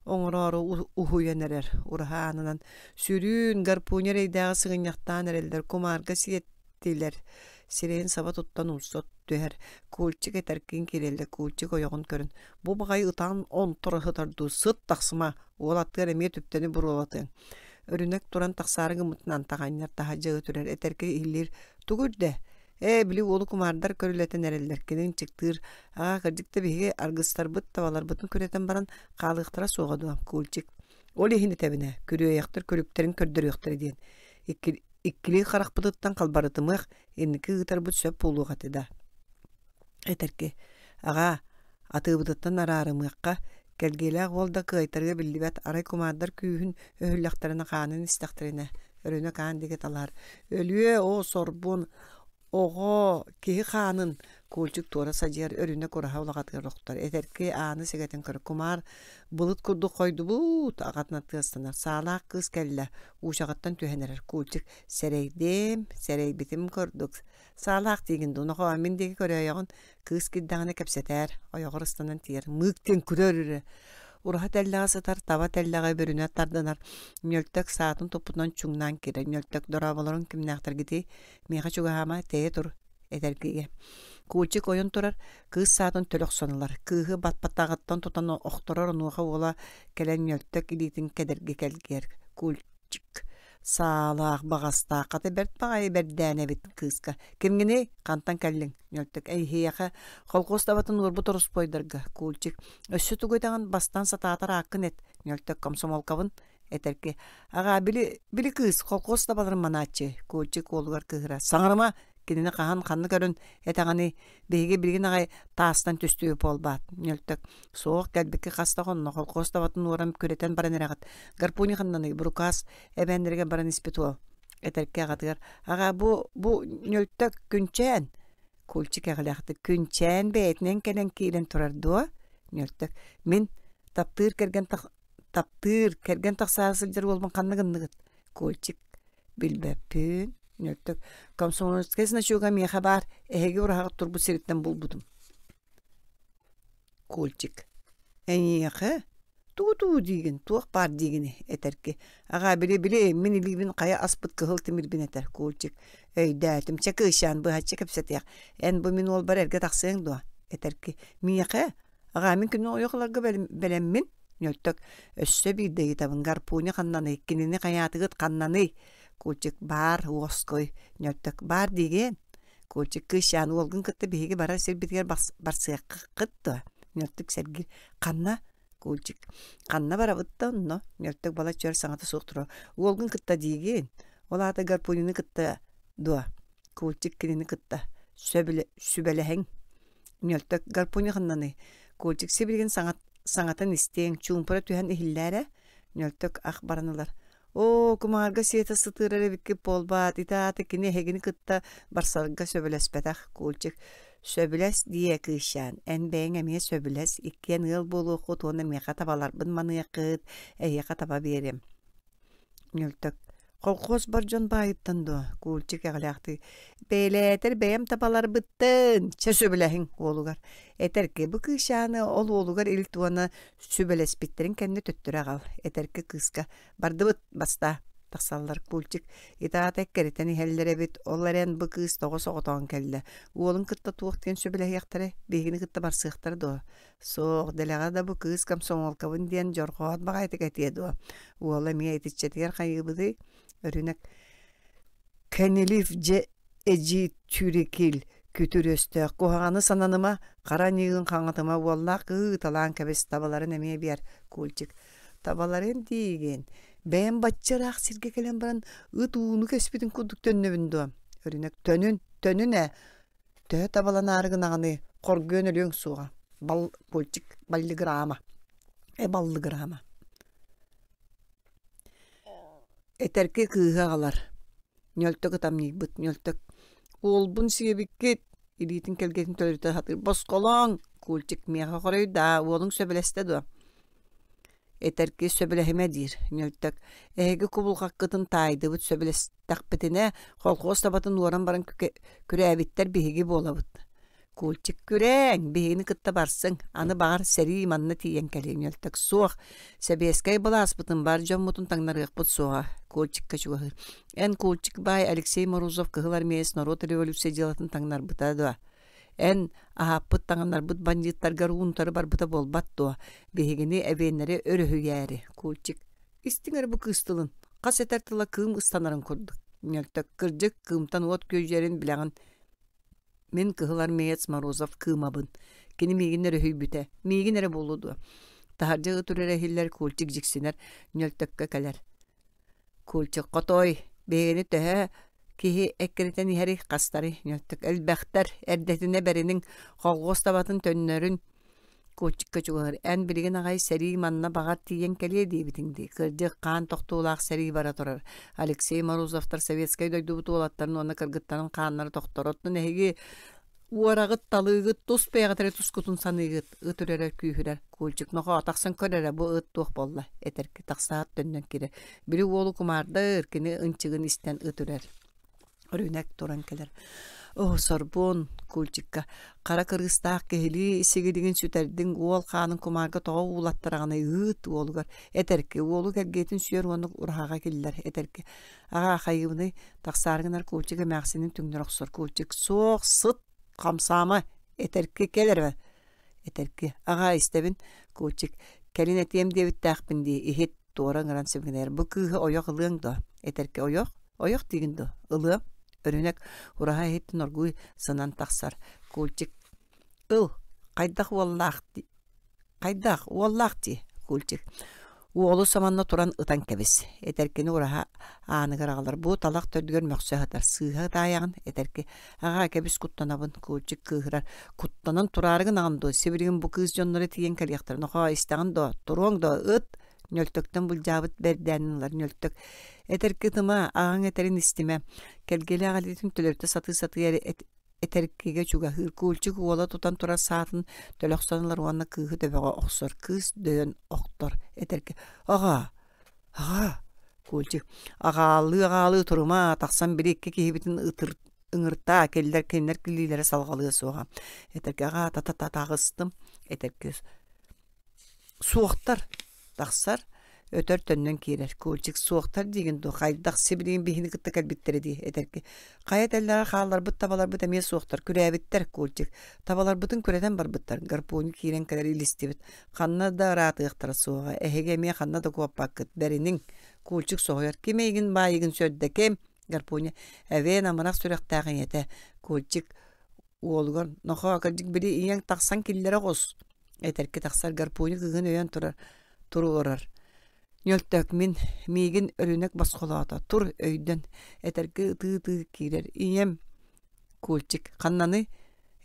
оҥороору уһуйан эрэр. Ураһа аанынан сүрүүн гарпуня эрэйдээҕи сыгынньахтаан эрэллэр, кумаарга сиэттилэр. Сирэйин саба туттан умса түһэр. Кульчик этэркин киирэллэр, Кульчик ойоҕун көрөн, бу баҕайы ытаан онторо сытар дуу, сыт тахсыма, уол аттыгар эмиэ түптэни буруолатыаҥ. Өрүнэк туран тахсаары гыммытынан таҕанньар таһырдьа ытырар, этэргэ иһиллиир, тугу үрдэ? Ээ, били уолу кумаардар көрүлэтэн эрэллэр, кини ынчыктыыр, аа, кырдьык да биһиги аргыстарбыт табаларбытын күрэтэн баран хаалыахтара суоҕа дуо, Кульчик? Ол иһин этэбинэ, күрүөйэхтэр күлүктэрин көрдөрүөхтэрэ диэн. Иккилии харахпытыттан халбарытымыах, инники ыытарбыт сөп буолуох этэ да. Этэрки, аҕаа, атыыбытыттан араарымыахха, кэлгиэлээх уол да кыайтарыа биллибэт, арай кумаардар күүһүн өһүллэхтэринэ хаанын истэхтэринэ, өрүнэ хаан диэки талаһар. Өлүө, оо, сорбун, оҕо, киһи хаанын Кульчик туора садьыйар өрүнэ кураһа улаҕатыгар охтор. Этэрки ааны сэгэтин көрө кумаар былыт курдук хойдубут аҕатына тыастанар. Саалаах кыыс кэллэ, уучаҕыттан түһэн эрэр. Кульчик сэрэйдим, сэрэйбитим курдук. Саалаах диигин дуу, нохоо, мин диэки көрөөйөҕүн, кыыс киирдэҕинэ кэпсэтээр, ойоҕор ыстанан тиийэр, мыык диэн күрэр эрэ. Ураһа тэллэҕэ сытар, таба тэллэҕэ бүрүнэ тардынар, Ньөлтөк саатын туппутунан чуҥнаан киирэр. Ньөлтөк дорооболорун кимнээхтэргитий? Миэхэ чугаһаама, тэйэ тур, этэргигэ. Кульчик ойон турар, кыыс саатын төлө охсон ылар. Кыыһы баппатаҕыттан тутан охторор, онуоха уола кэлэн Ньөлтөк илиитин кэдэрги кэлгийэр. Кульчик Саалаах, баҕастаах, хата бэрт баҕайы бэрдээн эбит кыыска. Кимҥиний? Хантан кэллиҥ? Ньөлтөк эйиэхэ колхоз табатын уорбут ороспуойдарга. Кульчик. Өссө тугу этэҕин бастаан сатаатар ааккын эт. Ньөлтөк комсомолкабын этэрки. Аҕаа, били, били кыыс колхоз табаларын манааччы. Кульчик уолугар кыыһыра. Саҥарыма! Кинини хаһан ханна көрөн этэҕиний? Биһиги билигин аҕай таастан түстүбүт буолбаат. Ньөлтөк. Суох, кэлбиккэ хас да хонно, холкуос табатын уоран күрэтэн баран эрэҕит. Гарпуни ханнаный, бурукаас эбээннэригэр баран испит уол. Этэркэ аҕатыгар, аҕаа, бу, бу ньөлтөк күнчээн. Кульчик эҕэлээхтик, күнчээн бэйэтинэн кэлэн киирэн турар дуо? Ньөлтөк, мин таптыыр кэргэн таптыыр кэргэн тахсаары сылдьар уолбун ханна гынныгыт? Кульчик, билбэппин. Ньөлтөк, комсомольскай значога миэхэ баар, эһиги ураһаҕыт турбут сириттэн булбутум. Кольчик: «Эйиэхэ? Тугу-тугу диигин, туох баар диигиний?» этэрки. «Аҕаа, били-били, мин илиибин хайа аспыт кыһыл тимирбин этэр» Кольчик: «Өйдөөтүм, чэ, кыысчаан, быһаччы кэпсэтиэх. Эн бу мин уолбар эргэ тахсыаҥ дуо?» этэрки. «Миэхэ? Аҕаа, мин күнү ойох ыларга бэлэммин». Ньөлтөк: «Өссө биирдэ ыйытабын, гарпуня ханнаный, кинини хайаатыгыт ханнаный?» Кольчик: «Баар, уоскуй». Ньөлтөк: «Баар диигин?» Кольчик кыысчаан уолгун кытта биһиги барар сирбитигэр барсыаххыт дуо? Ньөлтүк сэргиир. Ханна? Кульчик. Ханна барабыт да онно? Ньөлтөк балачча өр саҥата суох турар. Уолгун кытта диигин. Ол аата Гарпунины кытта дуо? Кульчик кинини кытта. Сүбэлэһиҥ. Ньөлтөк Гарпуни ханнаный? Кульчик сибилигин саҥатын истиэҥ, чуумпура түһэн иһиллээрэ. Ньөлтөк ах баран ылар. Оо, кумаарга сиэтэ сытыарар эбиккит буолбаат, ити аата кини эһигини кытта барсарга сөбүлэспэтэх, Кульчик. Сөбүлэс диэ, кыысчаан, эн бэйэҥ эмиэ сөбүлэс, иккиэн ыал буолуоххут уонна миэхэ табаларбын маныаххыт, эһиэхэ таба биэриэм. Ньөлтөк. Колхоз бар дьон баайыттан дуо? Кульчик эҕэлээхтик. Бэйэлээтэр бэйэм табаларбыттан, чэ сөбүлэһиҥ уолугар. Этэрки бу кыысчааны ол уолугар илт уонна сүбэлэспиттэрин кэннэ төттөрү аҕал. Этэрки кыыска Бардыбыт, бастаа тахсаллар Кульчик итаата эккирэтэн иһэллэр эбит, ол эрэн бу кыыс тоҕо соҕотоон кэллэ, уолун кытта туох диэн сөбүлэһиэхтэрэ, биһигини кытта барсыахтара дуо? Суох, дэлэҕэ да бу кыыс комсомолкабын диэн дьорҕоот баҕайытык этиэ дуо? Уола эмиэ итиччэтигэр хайыыбытый? Өрүнэк Кэнилив дьэ эдьиий Чүрикил күтүр өстөөх куһаҕаны сананыма, хара аньыыгын хаҥатыма уоллаах кыһыы ыталаан кэбис табаларын эмиэ биэр Кульчик табаларын диигин бэйэм бачча ыраах сиргэ кэлэн баран ыт ууну кэспитин курдук төннөбүн дуо Өрүнэк төнүн төнүн ээ төһө табаланаары гынаҕыный Хоргуйан өлүөҥ суоҕа. Бал Кольчик баллыгыраама. Э баллыгыраама. Этэрки кыыһы аҕалар. Ньөлтөк ытамньыйбыт, ньөлтөк «Уолбун сиэбиккит!» илиитин кэлгэтин төлөрүтэ сатыыр. «Босхолооҥ!» Кульчик миэхэ хоруйдаа, уолуҥ сөбүлэстэ дуо? Этэрки сөбүлэһимэ диир. Ньөлтөк «Эһиги кубулҕаккытын таайдыбыт, сөбүлэстэхпитинэ, колхуос табатын уоран баран күрээбиттэр биһиги буолабыт» Кульчик күрээҥ, биһигини кытта барсыҥ, аны баҕар сэрии манна тиийэн кэлиэ Ньөлтөк суох, сэбиэскэй былааспытын бар дьоммутун таҥнарыахпыт суоҕа Кульчикка чугаһыыр. Эн Кульчик баай Алексей Морозов кыһыл армеец норуот революция дьыалатын таҥнарбыта дуо? Эн аһааппыт таҥыннарбыт бандьыыттаргар уунтары барбыта буолбат дуо? Биһигини эбиэннэри өрүһүйээри Кульчик истиҥ эрэ бу кыыс тылын, хас этэр тыла кыым ыстанарын курдук. Ньөлтөк кырдьык кыымтан уот күөдьүйэрин билэҕин Мин кыһыл армеец Морозов кыымабын. Кини миигин өрүһүйбүтэ. Миигин эрэ буолуо дуо? Таһырдьа ыт үрэрэ иһиллэр, Кульчик дьиксинэр, ньөлтөккө кэлэр. Кульчик хотой, биһигини төһө киһи эккирэтэн иһэрий, хастарый? Ньөлтөк элбэхтэр, эрдэтинэ бэриниҥ, холхуос табатын төннөрүн Куочукка чугаһыыр, эн билигин аҕай сэрии манна баҕар тиийэн кэлиэ диэбитиҥ дии, кырдьык, хаан тохтуулаах сэрии бара турар. Алексей Морозовтар советскай дойдубут уолаттарын уонна кыргыттарын хааннара тохтор. Оттон эһиги уораҕыт, талыыгыт, тус бэйэҕит эрэ тускутун саныыгыт, ыт үрэрэ күүһүрэр. Кульчик нохоо тахсан көр эрэ, бу ыт туох буолла? Этэрки тахсаат төннөн киирэр. Били уолу кумаардыр, кини ынчыгын истэн ыт үрэр. Өрүнэк туран кэлэр. Оо, сорбуон, Кульчикка, хара кырыыстаах киһилии сигилигин сүтэрдиҥ, уол хаанын кумаарга тоҕо уулаттараҕыный ыыт уолугар, этэрки, уолу кэлгиэтин сүөр уонна ураһаҕа киллэр, этэрки. Аҕаа, хайыыбыный, тахсаары гынар Кульчик эмээхсинин түҥнэри охсор. Кульчик, суох, сыт, хамсаама, этэрки, кэл эрэ, этэрки. Аҕаа, истэбин, Кульчик, кэлин этиэм диэбиттээхпин дии, иһит, туора ыҥыран сибигинэйэр бу кыыһы ойох ылыаҥ дуо этэркэ ойох ойох диигин дуо ылыам өрүнэк ураһа иһиттэн оргууй сынан тахсар кульчик ыл хайдах уоллаах хайдах уоллаах дии кульчик уолу саманна туран ытан кэбис этэркини ураһа ааныгар аҕалар бу талах төрдүгэр мөхсө сытар сыыһа ытаайаҕын этэрки аҕаа кэбис куттанабын кульчик кыыһырар куттанан тураары гынаҕын дуо сибилигин бу кыыс дьонноро тиийэн кэлиэхтэрэ нохоо истэҕин дуо туруоҥ дуо ыт Ньөлтөктөн былдьаабыт бэрдээнин ылар Ньөлтөк этэрки ытыма, аҕаҥ этэрин истимэ, кэлгиэлээх илиитин төлөрүтэ сатыы-сатыы эрэ этэркигэ чугаһыыр, Кульчик уола тутан турар саатын төлөхсөн ылар уонна кыыһы төбөҕө охсор, кыыс дөйөн охтор, этэрки «Аҕаа! Аҕаа!» Кульчик «Аҕаалыы-аҕаалыы турума, тахсан били икки киһибитин ытыр ыҥыртаа, кинилэр кинилэр килиилэрэ салҕалыа суоҕа». Этэрки «Аҕаа, та-та-та таҕыстым». Этэрки Суохтар, тахсар, өтөр төннөн киирэр. Кульчик суохтар диигин дуо, хайдах сибилигин биһини кытта кэлбиттэрэ дии, этэрки. Хайа тэллэҕэ хаалларбыт табаларбыт эмиэ суохтар, күрээбиттэр, Кульчик. Табаларбытын күрэтэн барбыттар, гарпуну киирэн кэлэр илистибит. Ханна да ыраатыахтара суоҕа, эһиги эмиэ ханна да куоппаккыт, бэриниҥ. Кульчик соһуйар, ким эйигин баайыгын сөрдө, ким? Гарпуня, эбээн амарах сүрэхтээх ийэтэ. Кульчик Уолугар «Нохоо, кырдьык били ийэҥ тахсан киллэрэ оҕус» этэрки тахсар гарпуни кыыһын өйөөн турар туруорар. Ньөлтөөк мин, миигин өрүнэк босхолоото, тур, өйдөн, этэрки ытыы-ытыы киирэр. Ийэм, Кульчик, ханнаный?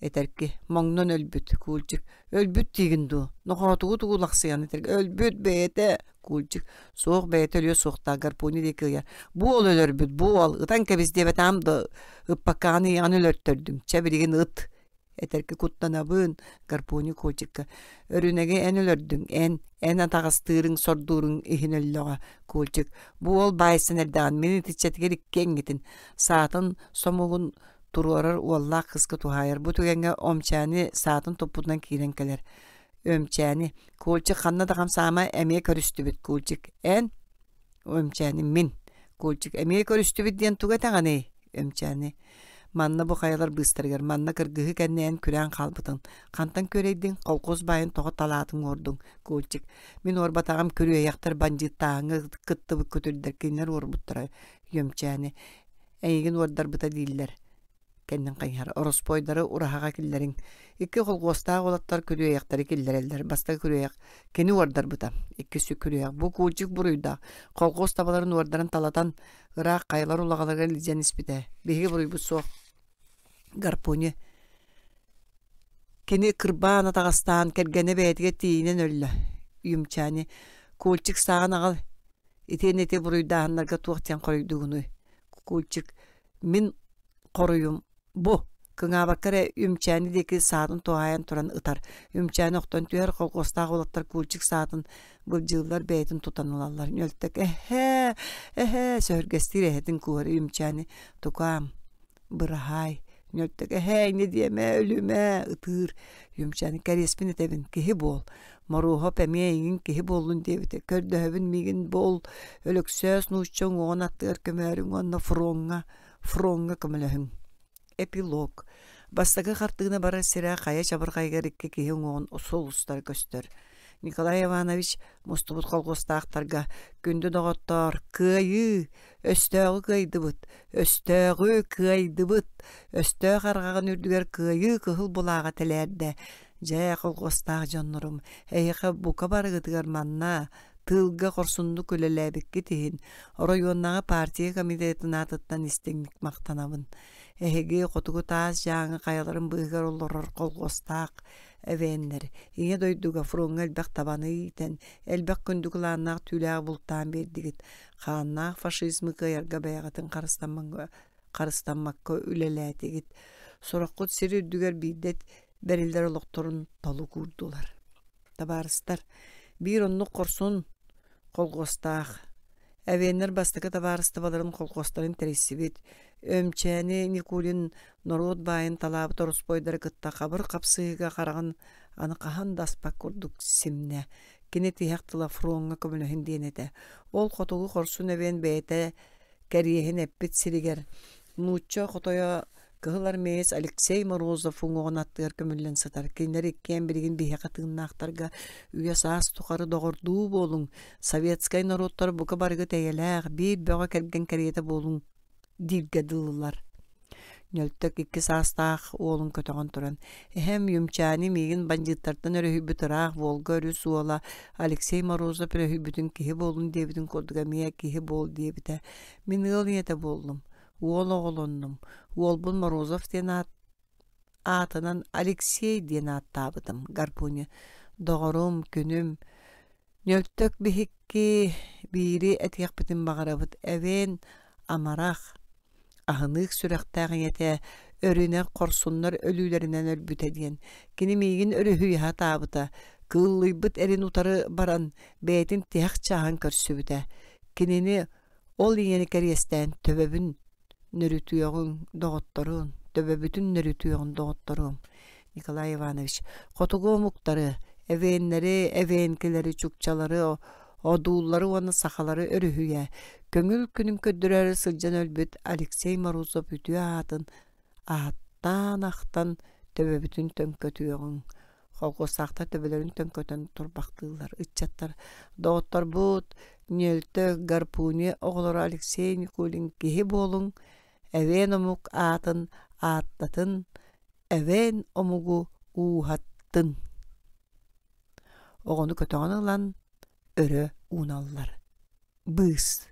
Этэрки, моҥнон өлбүт, Кульчик, өлбүт диигин дуо? Нохоотугу тугу лахсыйан этэрги, өлбүт бэйэтэ, Кульчик, суох бэйэтэ өлүө суохтаах гарпуни диэки ыйар. Бу уол өлөрбүт, бу уол, ытан кэбис диэбэтэҕим да, ыппаккаҕын ийэҕин өлөртөрдүм, чэ билигин ыт. Этэрки куттанабын, гарпуни Кульчикка. Өрүнэги эн өлөрдүҥ, эн, эн атаҕастыырыҥ, сордууруҥ иһин өллөҕө, Кульчик. Бу уол баайсан эрдэҕин, мин итиччэтигэр икки эҥҥитин, саатын сомугун туруорар уоллаах кыыска туһаайар. Бу түгэҥҥэ Омчаани саатын туппутунан киирэн кэлэр. Өмчээни, Кульчик ханна да хамсаама эмиэ көрүстүбүт, Кульчик. Эн? Өмчээни, мин. Кульчик, эмиэ көрүстүбүт диэн тугу этэҕиний? Өмчээни, манна бу хайалар быыстарыгар, манна кыргыһыы кэннэ эн күрээн хаалбытыҥ. Хантан күөрэйдиҥ, колхоз баайын тоҕо талаатыҥ уордуҥ? Кульчик, мин уорбатаҕым күрүөйэхтэр бандьыыттааһыҥҥа кыттыбыт күтүрдэр кинилэр уорбуттара. Өмчээни, эйигин уордарбыта дииллэр кэннин хайыһар ороспуойдары ураһаҕа киллэриҥ икки холхуостаах уолаттар күрүөйэхтэри киллэрэллэр бастакы күрүөйэх кини уордарбыта иккис күрүөйэх бу куучук буруйдаах холхуос табаларын уордарын талатан ыраах хайалар улаҕаларыгар илдьэн испитэ биһиги буруйбут суох гарпуни. Кини кырбаан атаҕастаан кэргэнэ бэйэтигэр тиийинэн өллө. Юмчани Кульчик сааҕын аҕал итиэннэ ити буруйдааһыннарга туох диэн хоруйдуугунуй? Кульчик мин хоруйум бу кыҥаабакка эрэ Үмчээни диэки саатын туһаайан туран ытар. Үмчээни охтон түһэр, колхуостаах уолаттар Кульчик саатын былдьыыллар, бэйэтин тутан ылаллар. Ньөлтөк эһээ, эһээ сөһүргэстиир эһэтин кууһар Үмчээни тукаам Быраһаай, Ньөлтөк эһээ инньэ диэмэ, өлүмэ, ытыыр. Юмчаны кэриэспин этэбин, киһи буол. Моруоһап эмиэ эйигин киһи буоллун диэбитэ. Көрдөһөбүн миигин буол, Өлөксөөс нуучча уҥуоҕун аттыгар көмөөрүҥ уонна фроҥҥа, фроҥҥа көмөлөһүҥ. Эпилог. Бастакы хартыына барар сирэ хайа чабырҕайыгар икки киһи уҥуоҕун сулустара көстөр. Николай Иванович мустубут колхуостаахтарга күндү доҕоттоор, кыайыы! Өстөөҕү кыайдыбыт! Өстөөҕү кыайдыбыт! Өстөөх арҕаҕын үрдүгэр кыайыы кыһыл булааҕа тэлээрдэ. Дьэ, колхуостаах дьоннорум, эһиэхэ бука барыгытыгар манна, тыылга хорсуннук үлэлээбиккит иһин, оройуоннааҕы партия комитетын аатыттан истиҥник махтанабын. Эһиги хотугу таас дьааҥы хайаларын быыһыгар олорор колхуостаах эвеннэр, Ийэ дойдуга фроҥҥа элбэх табаны иитэн, элбэх күндү кылааннаах түүлээҕи бултаан биэрдигит. Хааннаах фашизмы кыайарга бэйэҕитин харыстаммакка үлэлээтигит. Сороххут сир үрдүгэр биирдэ бэриллэр олохторун толук уурдулар. Табаарыстар, биир оннук хорсун колхуостаах Эвеннэр бастакы табаарыстыбаларын колхуостарын тэрийсибит, Өмчээни Никулин норуот баайын талаабыт ороспуойдары кытта хабыр хапсыһыыга хараҕын аны хаһан да аспат курдук симнэ. Кини тиһэх тыла фроҥҥа көмөлөһүн диэн этэ. Ол хотугу хорсун эбиэн бэйэтэ кэриэһин эппит сиригэр нуучча хотойо кыһыл армеец Алексей Морозов уҥуоҕун аттыгар көмүллэн сытар. Кинилэр иккиэн билигин биһиэхэ тыыннаахтарга үйэ-саас тухары доҕордуу буолуҥ, советскай норуоттар бука барыгыт эйэлээх, биир бөҕө кэргэн кэриэтэ буолуҥ дииргэ дылылар. Ньөлтөк икки саастаах уолун көтөҕөн туран, «Эһэм Юмчаани миигин бандьыыттартан өрүһүйбүт ыраах Волга өрүс уола Алексей Морозов өрүһүйбүтүн киһи буоллун диэбитин курдук эмиэ киһи буол диэбитэ. Мин ыал ийэтэ буоллум, уол оҕолоннум. Уолбун Морозов диэн аат аатынан Алексей диэн ааттаабытым, Гарпуня. Доҕорум, күнүм, Ньөлтөк биһикки биири этиэхпитин баҕарабыт эбээн амарах, аһыныык сүрэхтээх ийэтэ өрүнэ хорсуннар өлүүлэринэн өлбүтэ диэн. Кини миигин өрүһүйэ сатаабыта, кыыллыйбыт эрин утары баран бэйэтин тиһэх чааһын көрсүбүтэ. Кинини ол ийэни кэриэстээн төбөбүн нөрүтүөҕүҥ, доҕотторуом, төбөбүтүн нөрүтүөҕүн, доҕотторуом. Николай Иванович, хотугу омуктары, эвеннэри, эвенкилэри, чукчалары, одууллары уонна сахалары өрүһүйэ, көҥүл күнүн көрдөрөөрү сылдьан өлбүт Алексей Морозов үтүө аатын ааттаан ахтан төбөбүтүн төҥкөтүөҕүҥ. Холкуостаахтар төбөлөрүн төҥкөтөн турбахтыыллар. Ыччаттар доҕотторбут Ньөлтө, Гарпуни оҕолоро Алексей Никулин киһи буолуҥ, эвен омук аатын ааттатын, эвен омугу ууһаттын. Оҕону көтөҕөн ылан өрө ууналлар. Быыс.